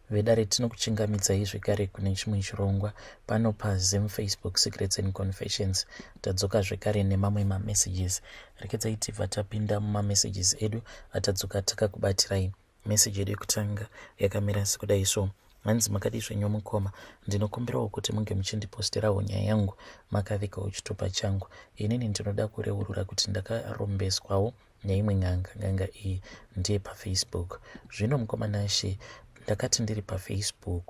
Vedare tinokuchingamidzai zvekare kune chimwe chirongwa pano paZim Facebook Secrets and Confessions. Tadzoka zvekare nemamwe mamessages. Rekedzai tibva tapinda mumamessages edu atadzoka takakubatirai. Message yedu yekutanga yakamira sekudai so. Hanzi makadii zvenyu mukoma, ndinokumbirawo kuti munge muchindiposterawo nyaya yangu makavigawo chitupa changu. Inini ndinoda kureurura kuti ndakarombeswawo neimwe n'anga n'anga iyi ndiye pafacebook zvino mukoma Nashe ndakati ndiri pafacebook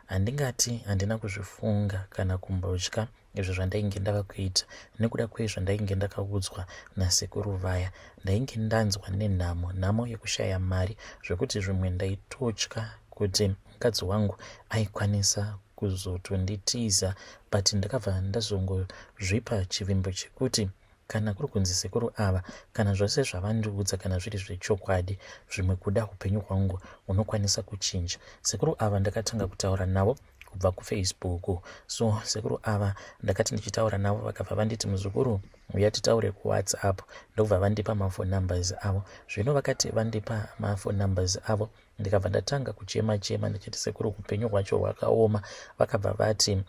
handingati handina kuzvifunga kana kumbotya izvo zvandainge ndava kuita nekuda kwezvandainge ndakaudzwa nasekuru vaya ndainge ndanzwa nenhamo nhamo yekushaya mari zvekuti zvimwe ndaitotya kuti mukadzi wangu aikwanisa kuzotonditiza but ndakabva ndazongozvipa chivimbo chekuti Kana kuri kunzi sekuru ava kana zvose zvavandiudza kana zviri zvechokwadi zvimwe kuda hupenyu hwangu hunokwanisa kuchinja. Sekuru ava ndakatanga kutaura navo kubva kufacebook so sekuru ava ndakati ndichitaura navo vakabva vanditi muzukuru uya titaure kuwhatsapp ndokubva vandipa maphone numbers avo zvino vakati vandipa maphone numbers avo ndikabva ndatanga kuchema chema ndichiti sekuru hupenyu hwacho hwakaoma vakabva vati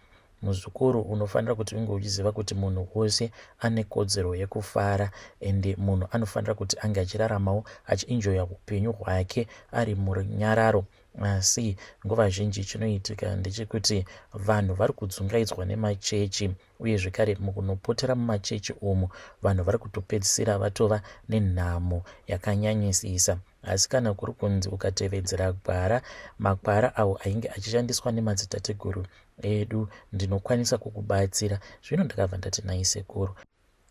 Muzukuru unofanira kuti unge uchiziva kuti munhu wose ane kodzero yekufara ende munhu anofanira kuti ange achiraramawo achienjoya upenyu hwake ari murunyararo. Asi nguva zhinji chinoitika ndechekuti vanhu vari kudzungaidzwa nemachechi uye zvekare mukunopotera mumachechi umu vanhu vari kutopedzisira vatova nenhamo yakanyanyisisa. Asi kana kuri kunzi ukatevedzera gwara, makwara awo ainge achishandiswa nemadzitateguru edu ndinokwanisa kukubatsira. Zvino ndakabva ndati nhai sekuru,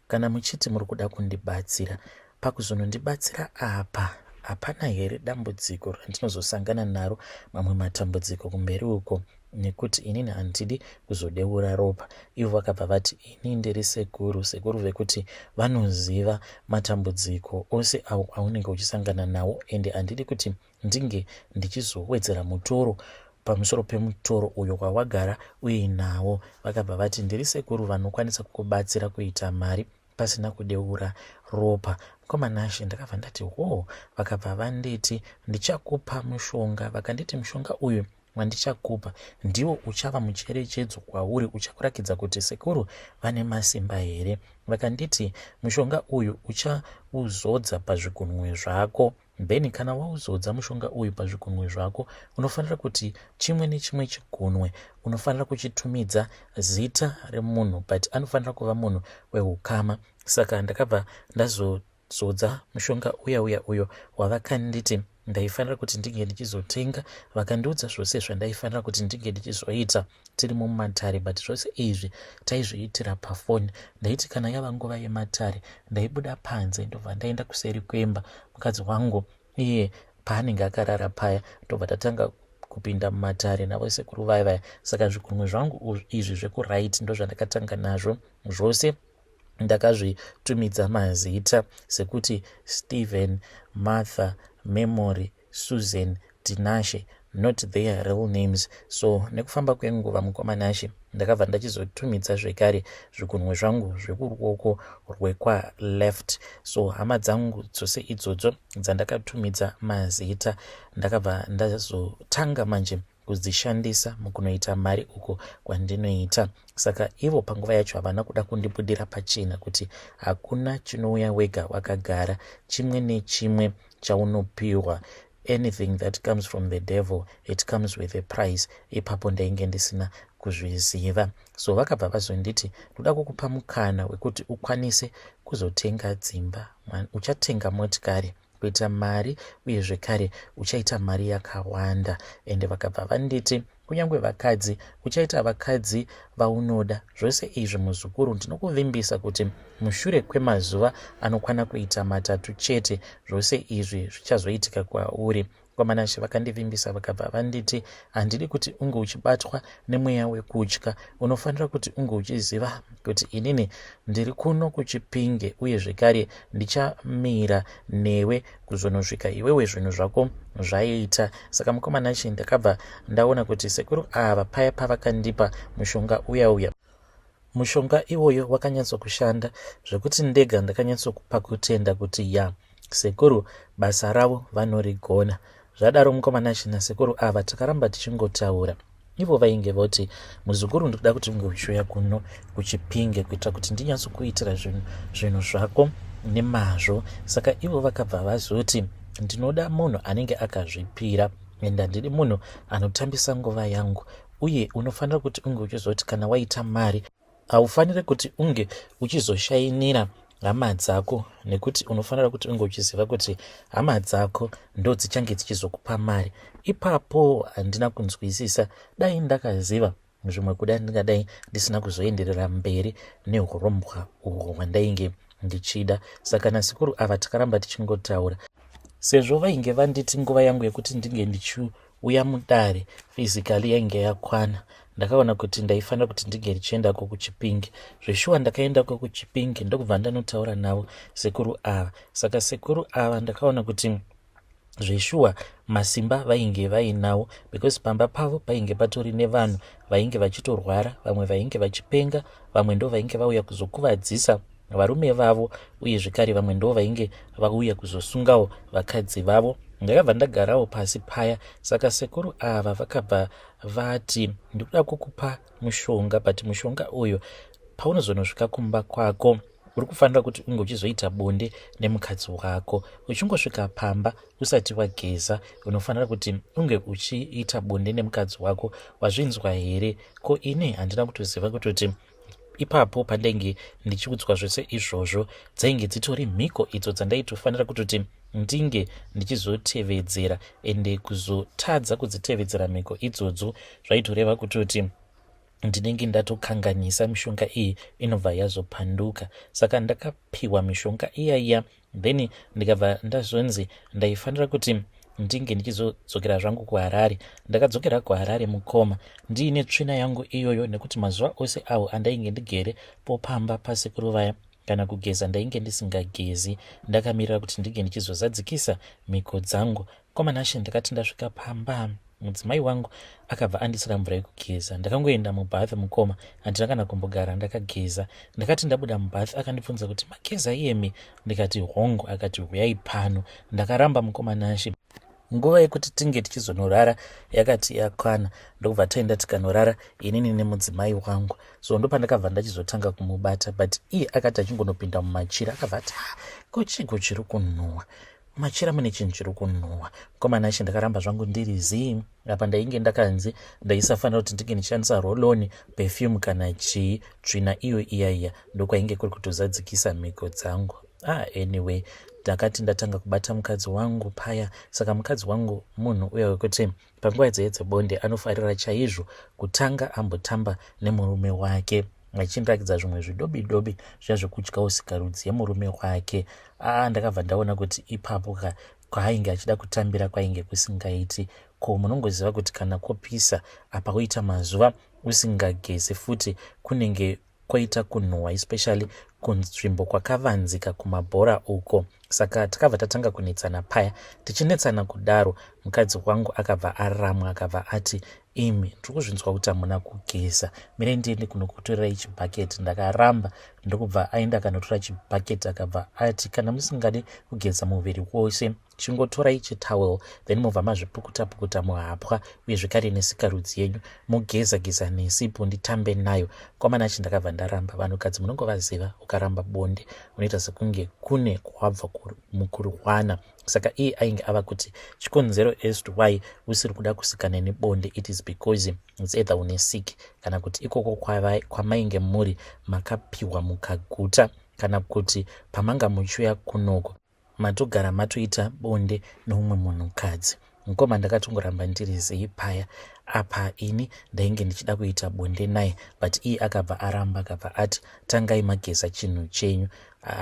kana muchiti muri kuda kundibatsira, pakuzonondibatsira apa hapana here dambudziko randinozosangana naro, mamwe matambudziko kumberi uko nekuti inini handidi kuzodeura ropa. Ivo vakabva vati ini ndiri sekuru, sekuru vekuti vanoziva matambudziko ose awo aunenge uchisangana nawo ende handidi kuti ndinge ndichizowedzera mutoro pamusoro pemutoro uyo wawagara uinawo. Vakabva vati ndiri sekuru vanokwanisa kukubatsira kuita mari pasina kudeura ropa. Mukoma Nashe ndakabva ndati hoo, vakabva vanditi ndichakupa mushonga. Vakanditi mushonga uyu wandichakupa ndiwo uchava mucherechedzo kwauri uchakurakidza kuti sekuru vane masimba here. Vakanditi mushonga uyu uchauzodza pazvigunwe zvako. Then kana wauzodza mushonga uyu pazvigunwe zvako unofanira kuti chimwe nechimwe chigunwe unofanira kuchitumidza zita remunhu but anofanira kuva munhu wehukama. Saka ndakabva ndazozodza mushonga uya uya uyo wavakanditi ndaifanira kuti ndinge ndichizotenga. Vakandiudza zvose zvandaifanira kuti ndinge ndichizoita tiri mumatare but zvose izvi taizviitira pafoni. Ndaiti kana yava nguva yematare ndaibuda panze ndobva ndaenda kuseri kwemba mukadzi wangu iye paanenge akarara paya ndobva tatanga kupinda mumatare navo sekuru vaya vaya. Saka zvigunwe zvangu izvi zvekuright ndozvandakatanga nazvo zvose ndakazvitumidza mazita sekuti Steven, Martha, Memory, Susan, Tinashe not their real names. So nekufamba kwenguva mukoma Nashe ndakabva ndachizotumidza zvekare zvigunwe zvangu zvekuruoko rwekwa left. So hama dzangu dzose idzodzo dzandakatumidza mazita ndakabva ndazotanga manje kudzishandisa mukunoita mari uko kwandinoita. Saka ivo panguva yacho havana kuda kundibudira pachena kuti hakuna chinouya wega wakagara, chimwe nechimwe chaunopiwa anything that comes from the devil it comes with a price. Ipapo ndainge ndisina kuzviziva, so vakabva vazonditi ndoda kukupa mukana wekuti ukwanise kuzotenga dzimba, uchatenga motikari, kuita mari uye zvekare uchaita mari yakawanda. Ende vakabva vanditi kunyange vakadzi uchaita vakadzi vaunoda. Zvose izvi muzukuru ndinokuvimbisa kuti mushure kwemazuva anokwana kuita matatu chete zvose izvi zvichazoitika kwauri. KwaManashe vakandivimbisa vakabva vanditi handidi kuti unge uchibatwa nemweya wekutya, unofanira kuti unge uchiziva kuti inini ndiri kuno kuChipinge uye zvekare ndichamira newe kuzonosvika iwewe zvinhu zvako zvaita. Saka mukoma Nashe ndakabva ndaona kuti sekuru ava paya pavakandipa mushonga uya uya, mushonga iwoyo wakanyatsokushanda zvekuti ndega ndakanyatsokupa kutenda kuti ya sekuru basa ravo vanorigona. Zvadaro mukoma Nashe nasekuru ava takaramba tichingotaura. Ivo vainge voti muzukuru ndikuda kuti unge uchiuya kuno kuChipinge kuitira kuti ndinyatsokuitira zvinhu zvinhu zvako nemazvo. Saka ivo vakabva vazoti ndinoda munhu anenge akazvipira and handidi munhu anotambisa nguva yangu uye unofanira kuti unge uchizoti kana waita mari haufanire kuti unge uchizoshainira hama dzako nekuti unofanira kuti unge uchiziva kuti hama dzako ndo dzichange dzichizokupa mari. Ipapo handina kunzwisisa, dai ndakaziva zvimwe kuda ndingadai ndisina kuzoenderera mberi nehurombwa uhwo hwandainge ndichida. Saka nasekuru ava takaramba tichingotaura sezvo vainge vanditi nguva yangu yekuti ndinge ndichiuya mudare physically yainge yakwana. Ndakaona kuti ndaifanira kuti ndinge ndichiendako kuChipinge. Zveshuwa ndakaendako kuChipinge ndokubva ndanotaura navo sekuru ava. Saka sekuru ava ndakaona kuti zveshuwa masimba vainge vainawo because pamba pavo painge patori nevanhu vainge vachitorwara, vamwe vainge vachipenga, vamwe ndo vainge vauya kuzokuvadzisa varume vavo uye zvekare vamwe ndo vainge vauya kuzosungawo vakadzi vavo. Ndakabva ndagarawo pasi paya. Saka sekuru ava vakabva vati ndikuda kukupa mushonga, but mushonga uyu paunozonosvika kumba kwako uri kufanira kuti unge uchizoita bonde nemukadzi wako. Uchingosvika pamba usati wageza unofanira kuti unge uchiita bonde nemukadzi wako. Wazvinzwa here? Ko ini handina kutoziva kutoti ipapo pandainge ndichiudzwa zvese izvozvo dzainge dzitori mhiko idzo dzandaitofanira kutoti ndinge ndichizotevedzera, ende kuzotadza kudzitevedzera mhiko idzodzo zvaitoreva kutoti ndinenge ndatokanganisa, mishonga iyi inobva yazopanduka. Saka ndakapiwa mishonga iya iya, then ndikabva ndazonzi ndaifanira kuti ndinge ndichizodzokera zvangu kuHarare. Ndakadzokera kuHarare mukoma ndiine tsvina yangu iyoyo, nekuti mazuva ose awo andainge ndigere popamba pasekuru vaya kana kugeza ndainge ndisingagezi, ndakamirira kuti ndinge ndichizozadzikisa mhiko dzangu. Mukoma Nashe, ndakati ndasvika pamba mudzimai wangu akabva andisira mvura yekugeza. Ndakangoenda mubath mukoma, handina kana kumbogara ndakageza. Ndakati ndabuda mubath akandibvunza kuti mageza iyemi? Ndikati hongu. Akati huyai pano. Ndakaramba mukoma Nashe. Nguva yekuti tinge tichizonorara yakati yakwana, ndokubva taenda tikanorara inini nemudzimai wangu. So ndopandakabva ndachizotanga kumubata, but iye akati achingonopinda mumachira akabva ati ko chiiko chiri kunhuhwa machira, mune chinhu chiri kunhuhwa. Mukoma Nashe, ndakaramba zvangu ndiri zii. Apa ndainge ndakanzi ndaisafanira kuti ndinge ndichishandisa roll-on, perfume kana chii. Tsvina iyo iya iya ndokwainge kuri kutozadzikisa mhiko dzangu. Anyway, ndakati ndatanga kubata mukadzi wangu paya. Saka mukadzi wangu munhu uya wekuti panguva dzeye dzebonde anofarira chaizvo kutanga ambotamba nemurume wake, achindirakidza zvimwe zvidobi dobi zviya zvekudyawo sikarudzi yemurume wake. Ndakabva ndaona kuti ipapo ka kwaainge achida kutambira kwainge kusingaiti. Ko munongoziva kuti kana kwopisa apa woita mazuva usingagezi futi, kunenge kwoita kunhuhwa, especially kunzvimbo kwakavanzika kumabhora uko. Saka takabva tatanga kunetsana paya. Tichinetsana kudaro mukadzi wangu akabva aramwa, akabva ati imi ndiri kuzvinzwa kuti hamuna kugeza, mirai ndiende kunokutorerai chibhaketi. Ndakaramba, ndokubva aenda akanotora chibhaketi, akabva ati kana musingadi kugeza muviri wose chingotorai chitowel, then mobva mazvipukuta pukuta muhapwa uye zvekare nesikarudzi yenyu, mogeza geza nesipo nditambe nayo. Kwamanachi ndakabva ndaramba. Vanhukadzi munongovaziva, ukaramba bonde unoita sekunge kune kwabva mukurwana. Saka iye ainge ava kuti chikonzero as to why usiri kuda kusikana nebonde, it is because it's either une sick kana kuti ikoko kwamainge muri makapiwa mukaguta, kana kuti pamanga muchiuya kunoko matogara matoita bonde neumwe munhukadzi. Mukoma, ndakatongoramba ndiri zii paya. Apa ini ndainge ndichida kuita bonde naye, but iye akabva aramba, akabva ati tangai mageza chinhu chenyu.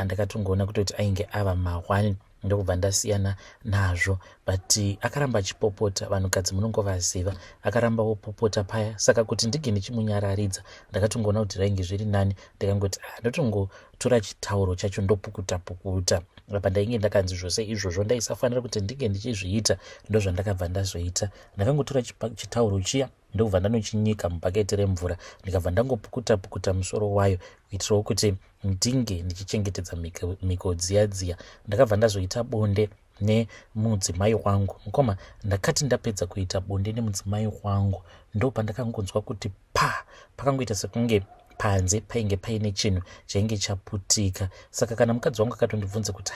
Ndakatongoona kutoti ainge ava mahwani, ndokubva ndasiyana nazvo, but akaramba achipopota. Vanhukadzi munongovaziva, akaramba wopopota paya. Saka kuti ndinge ndichimunyararidza ndakatongoona kuti zvainge zviri nani ndikangoti ndotongotora chitauro chacho ndopukuta pukuta. Apa ndainge ndakanzi zvose izvozvo ndaisafanira kuti ndinge ndichizviita, ndozvandakabva ndazoita. Ndakangotora chitauro chiya ndokubva ndanochinyika mubhaketi remvura, ndikabva ndangopukuta pukuta musoro wayo kuitirawo kuti ndinge ndichichengetedza mhiko dziya dziya. Ndakabva ndazoita bonde. Nemudzimai wangu mukoma, ndakati ndapedza kuita bonde nemudzimai wangu, ndopandakangonzwa kuti pa pakangoita sekunge panze painge paine chinhu chainge chaputika. Saka kana mukadzi wangu akatondibvunza kuti,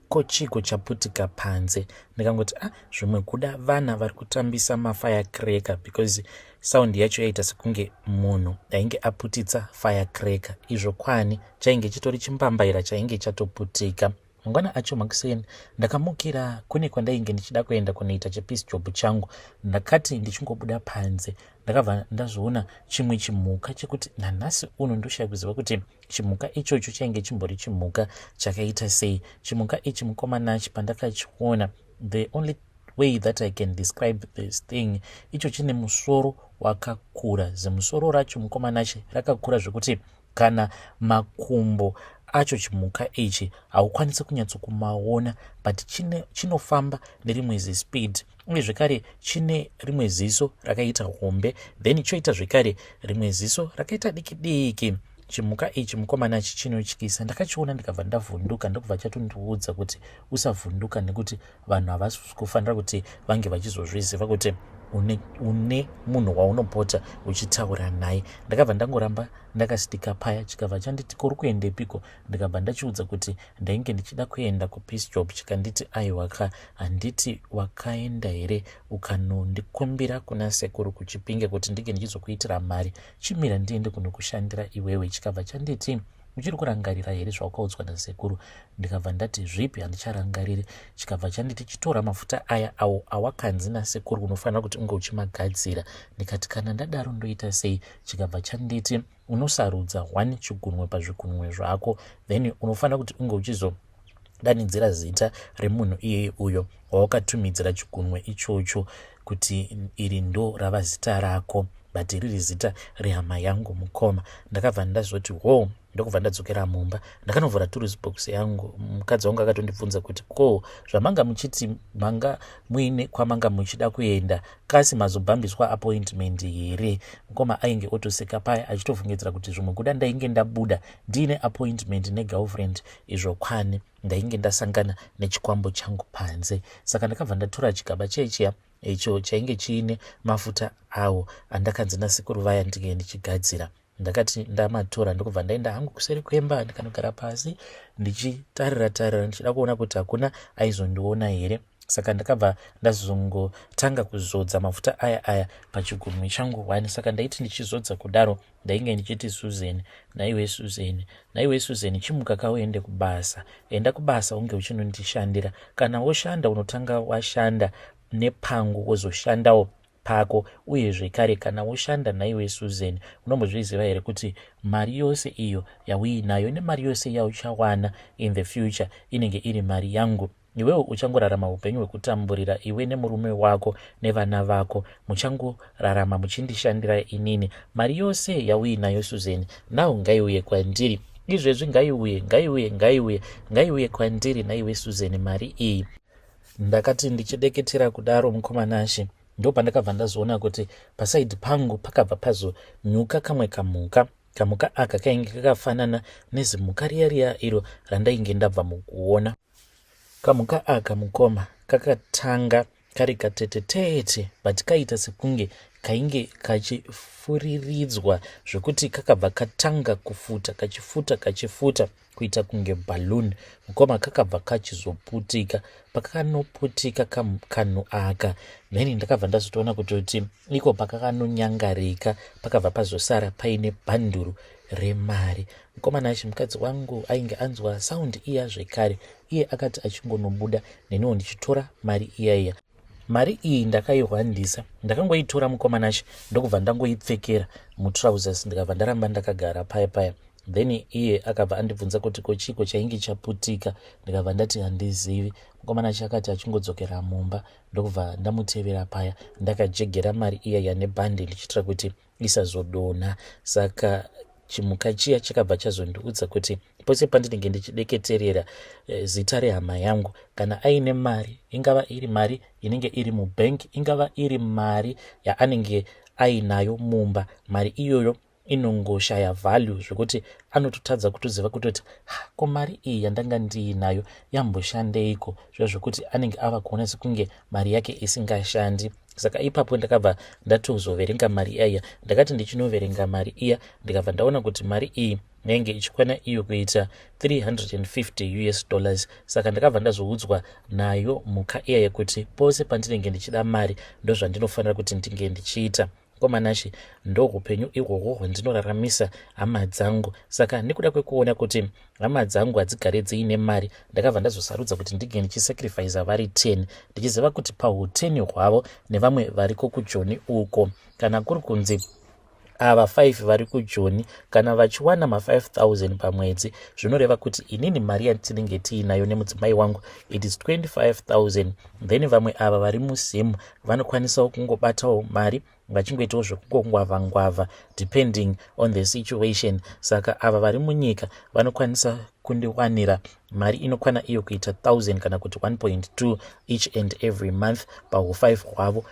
"Ko chiko chaputika panze?" ndikangoti, "Ah, zvimwe kuda vana vari kutambisa mafirecracker," because sound yacho yaita sekunge munhu ainge aputitsa firecracker. Izvo kwani chainge chitori chimbambaira chainge chatoputika. Mangwana acho makuseni ndakamukira kune kwandainge ndichida kuenda kunoita chepiece job changu. Ndakati ndichingobuda panze, ndakabva ndazviona chimwe chimhuka chekuti nanhasi uno ndoshaya kuziva kuti chimhuka ichocho chainge chimbori chimhuka chakaita sei. Chimhuka ichi, mukomanachi, pandakachiona, the only way that I can describe this thing, icho chine musoro wakakura. Zimusoro racho, mukomanachi, rakakura zvekuti kana makumbo acho chimhuka ichi haukwanisi kunyatsokumaona, but chinofamba nerimwe zispeed. Uye zvekare chine rimwe ziso rakaita hombe, then choita zvekare rimwe ziso rakaita diki diki. Chimhuka ichi, mukomana, chi chinotyisa. Ndakachiona ndikabva ndavhunduka, ndokubva chatondiudza kuti, "Usavhunduka, nekuti vanhu havasi kufanira kuti vange vachizozviziva kuti une munhu waunopota uchitaura naye." Ndakabva ndangoramba ndakasitika paya. Chikabva chanditi, "Kuri kuendepiko?" Ndikabva ndachiudza kuti ndainge ndichida kuenda kupiece job. Chikanditi, "Aiwaka, handiti wakaenda here ukanondikumbira kuna sekuru kuChipinge kuti ndinge ndichizokuitira mari? Chimira ndiende kunokushandira iwewe." Chikabva chanditi, "Uchiri kurangarira here zvawakaudzwa nasekuru?" Ndikabva ndati, "Zvipi? Handicharangariri." Chikabva chanditi, "Chitora mafuta aya awo awakanzi nasekuru unofanira kuti unge uchimagadzira." Ndikati, "Kana ndadaro ndoita sei?" Chikabva chanditi, "Unosarudza one chigunwe pazvigunwe zvako, then unofanira kuti unge uchizodanidzira zita remunhu iyeye uyo wawakatumidzira chigunwe ichocho, kuti iri ndo rava zita rako," but riri zita rehama yangu. Mukoma, ndakabva ndazoti ho, ndokubva ndadzokera mumba, ndakanovhura tools box yangu. Mukadzi wangu akatondibvunza kuti, "Ko zvamanga muchiti manga muine kwamanga muchida kuenda, kasi mazobhambiswa appointment here?" Mukoma, ainge otoseka paya achitofungidzira kuti zvimwe kuda ndainge ndabuda ndiine appointment negirlfriend. Izvo kwani ndainge ndasangana nechikwambo changu panze. Saka ndakabva ndatora chigaba chechiya icho chainge chiine mafuta awo andakanzi nasekuru vaya ndinge ndichigadzira. Ndakati ndamatora, ndokubva ndaenda hangu kuseri kwemba, ndikanogara pasi ndichitarira tarira, ndichida kuona kuti hakuna aizondiona here. Saka ndakabva ndazongotanga kuzodza mafuta aya aya pachigunwe changu one. Saka ndaiti ndichizodza kudaro, ndainge ndichiti, "Susan, naiwe Susan, naiwe Susan, chimuka kauende kubasa. Enda kubasa unge uchinondishandira. Kana woshanda, unotanga washanda nepangu, wozoshandawo pako. Uye zvekare kana woshanda, naiwe Susan, unombozviziva here kuti mari yose iyo yauinayo nemari yose yauchawana in the future inenge iri mari yangu? Iwewo uchangorarama upenyu hwekutamburira, iwe nemurume wako nevana vako muchangorarama muchindishandira inini. Mari yose yauinayo, Susan, now ngaiuye kwandiri izvezvi. Ngaiuye, ngaiuye, ngaiuye, ngaiuye kwandiri, naiwe Susan, mari iyi." Ndakati ndichideketera kudaro, mukomanashe, ndo pandakabva ndazoona kuti paside pangu pakabva pazonyuka kamwe kamhuka. Kamhuka aka kainge kakafanana nezimhuka riya riya iro randainge ndabva mukuona. Kamhuka aka, mukoma, kakatanga kari katetetete, but kaita sekunge kainge kachifuriridzwa, zvekuti kakabva katanga kufuta, kachifuta, kachifuta kuita kunge balloon. Mukoma, kakabva kachizoputika. Pakakanoputika kanhu aka, then ndakabva ndazotoona kutoti iko pakakanonyangarika pakabva pazosara paine bhanduru remari. Mukomana achi, mukadzi wangu ainge anzwa sound iya zvekare. Iye akati achingonobuda, neniwo ndichitora mari iya iya. Mari iyi ndakaihwandisa. Ndakangoitora, mukomanachi, ndokubva ndangoipfekera mutrousers, ndikabva ndaramba ndakagara paya paya. Then iye akabva andibvunza kuti, "Ko chiko chainge chaputika?" Ndikabva ndati, "Handizivi." Mukomanachi akati achingodzokera mumba, ndokubva ndamutevera paya ndakajegera mari iya yanebhandi, ndichiitira kuti isazodonha. Saka chimuka chiya chakabva chazondiudza kuti pose pandinenge ndichideketerera zita rehama yangu, kana aine mari, ingava iri mari inenge iri mubank, ingava iri mari yaanenge ainayo mumba, mari iyoyo inongoshaya value zvekuti anototadza kutoziva kutoti, ko mari iyi yandanga ndiinayo yamboshandeiko? Zviya zvekuti anenge ava kuona sekunge mari yake isingashandi. Saka ipapo ndakabva ndatozoverenga mari iya. Ndakati ndichinoverenga mari iya, ndikabva ndaona kuti mari iyi yainge ichikwana iyo kuita 350 US dollars. Saka ndakabva ndazoudzwa nayo mhuka iya yekuti pose pandinenge ndichida mari, ndozvandinofanira kuti ndinge ndichiita. Komanashe, ndo upenyu ihwohwo hwandinoraramisa hama dzangu. Saka nekuda kwekuona kuti hama dzangu hadzigare dziine mari, ndakabva ndazosarudza kuti ndinge ndichisacrifica vari 10, ndichiziva kuti pauteni hwavo nevamwe variko kuJoni uko, kana kuri kunzi ava 5 vari kuJoni, kana vachiwana ma5000 pamwedzi, zvinoreva kuti inini mari yatinenge tiinayo nemudzimai wangu, it is 25,000. Then vamwe ava vari muZimu vanokwanisawo kungobatawo mari vachingoitawo zvekungongwavha ngwavha, depending on the situation. Saka ava vari munyika vanokwanisa kundiwanira mari inokwana iyo kuita 1000 kana kuti 1.2 each and every month pau5 hwavo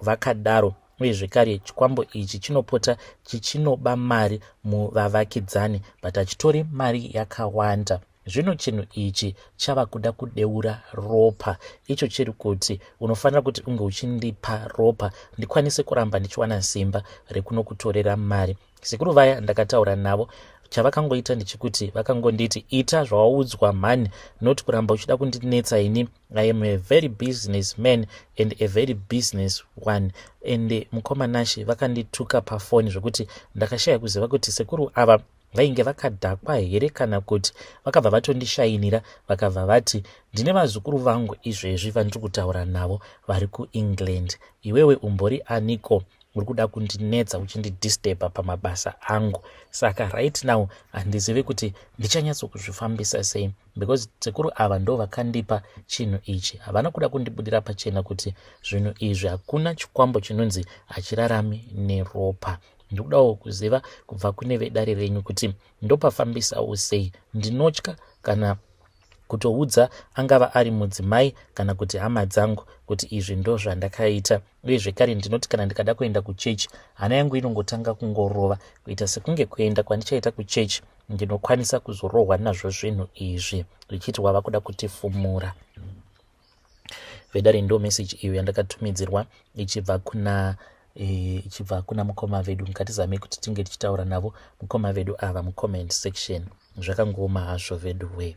vakadaro. Uye zvekare chikwambo ichi chinopota chichinoba mari muvavakidzani, but hachitori mari yakawanda. Zvino chinhu ichi chava kuda kudeura ropa. Icho chiri kuti unofanira kuti unge uchindipa ropa ndikwanise kuramba ndichiwana simba rekunokutorera mari. Sekuru vaya ndakataura navo, chavakangoita ndechekuti vakangonditi, "Ita zvawaudzwa mhani, not kuramba uchida kundinetsa. Ini I am a very business man and a very business one." And mukoma Nashe, vakandituka pafoni zvokuti ndakashaya kuziva kuti sekuru ava vainge vakadhakwa here kana kuti vakabva vatondishayinira. Vakabva vati, "Ndine vazukuru vangu izvezvi vandiri kutaura navo vari kuEngland. Iwewe umbori aniko uri kuda kundinetsa uchindidisturba pamabasa angu?" Saka right now handizivi kuti ndichanyatsokuzvifambisa sei, because sekuru ava ndo vakandipa chinhu ichi. Havana kuda kundibudira pachena kuti zvinhu izvi, hakuna chikwambo chinonzi hachirarami neropa. Ndikudawo kuziva kubva kune vedare renyu kuti ndopafambisawo sei. Ndinotya kana kutoudza angava ari mudzimai kana kuti hama dzangu kuti izvi ndo zvandakaita. Uye zvekare ndinoti kana ndikada kuenda kuchechi, hana yangu inongotanga kungorova kuita sekunge kuenda kwandichaita kuchechi ndinokwanisa kuzorohwa nazvo zvinhu izvi, zvichiti wava kuda kutifumura. Vedare, ndo meseji iyo yandakatumidzirwa ichibva kuna mukoma vedu. Ngatizame kuti tinge tichitaura navo mukoma vedu ava mucomment section. Zvakangoma hazvo vedu we.